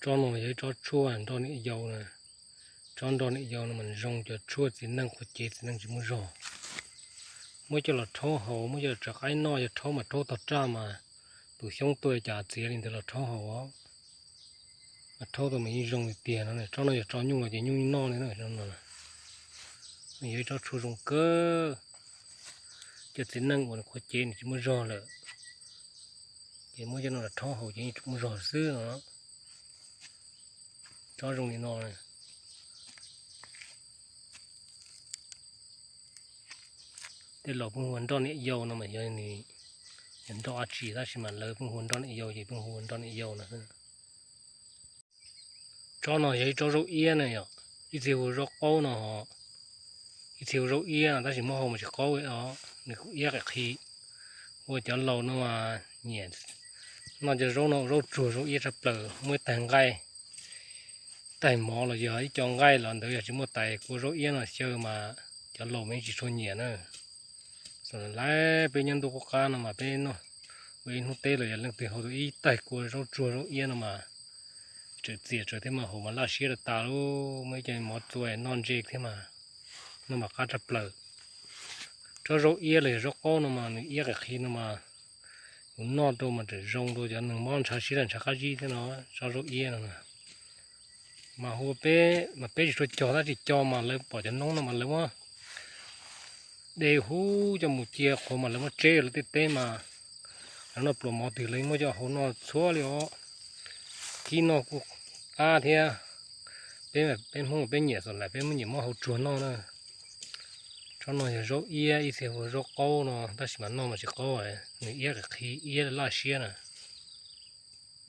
Tsob no yog ib tsob tshuaj nroj niam yau na. Tsob nroj niam yau no mas zoo cov tshuaj txiv neej qhuav cev txiv neej tsis muaj zog. Muab coj los rhaub haus, muab coj los tsaws qaib noj, yog rhaub mas rhaub tog raj mas tus xyoob tuaj cas txiav li ntawd los rhaub haus. Mas rhaub tau mas yeej zoo li tiag no. Tsob no yog tso nyuj los ces nyuj noj li no. Yog ib tsob tshuaj zoo kawg. Cov txiv neej uas nws qhuav cev nws tsis muaj zog lawm, ces muab cov no los rhaub haus ces yeej tseem muaj zog xwb no. Tsob zoo li no. Tej laus pheej hu ua nroj niam yau no mas yog nws, yog nroj dab tsi tab sis mas lawv pheej hu ua nroj niam yau ces pheej hu ua nroj niam yau no xwb. Tsob no yog ib tsob zaub iab na yom, ib txhia hu zaub qaub no, ib txhia hu zaub iab no tab sis muab hau mas tsis qaub os, nws kuj iab qis qhi. Ua cov laus no mas nyiam noj cov zaub no, zaub tsuag zaub iab tshaj plaws, muaj ib tais nqaij, tais mov los yog ib co nqaij los ntawd yog tsis muaj tais kua zaub iab no xyaw mas cov laus mas yeej tsis tshua nyiam na. Lawv peb nyob ntuj qub qab no mas peb noj ua ib hnub teb los yog leej twg hau tau ib tais kua zaub tsuag zaub iab no mas tseem txias tsawv thiab mas haus mas laj siab rau tas lub, muaj ib co mov txua noj ntse thiab mas noj mas qab tshaj plaws. Tsob zaub iab los yog zaub qaub no mas nws iab qis qhi no mas yus noj rau mas tseem zoo rau cov neeg mob ntshav siab ntshav qab zib thiab no, tsob zaub iab no. Mas hu peb mas peb tsis tshua cog tab sis cog mas lawv pom cov noob no mas lawv muab de huv coj mus cia qhuav mas lawv muab tseb lawv tej teb mas lawv noj pluas mov twg lawv muab coj hau noj txhua li os. Kib noj kuj qab thiab. Peb, peb Hmoob peb nyiam xav lawm peb muab nyiam muab hau tsuag noj na. Tsob no yog zaub iab ib txhia hu zaub qaub no tab sis mas noj mas tsis qaub, nws iab qis qhi iab laj siab na.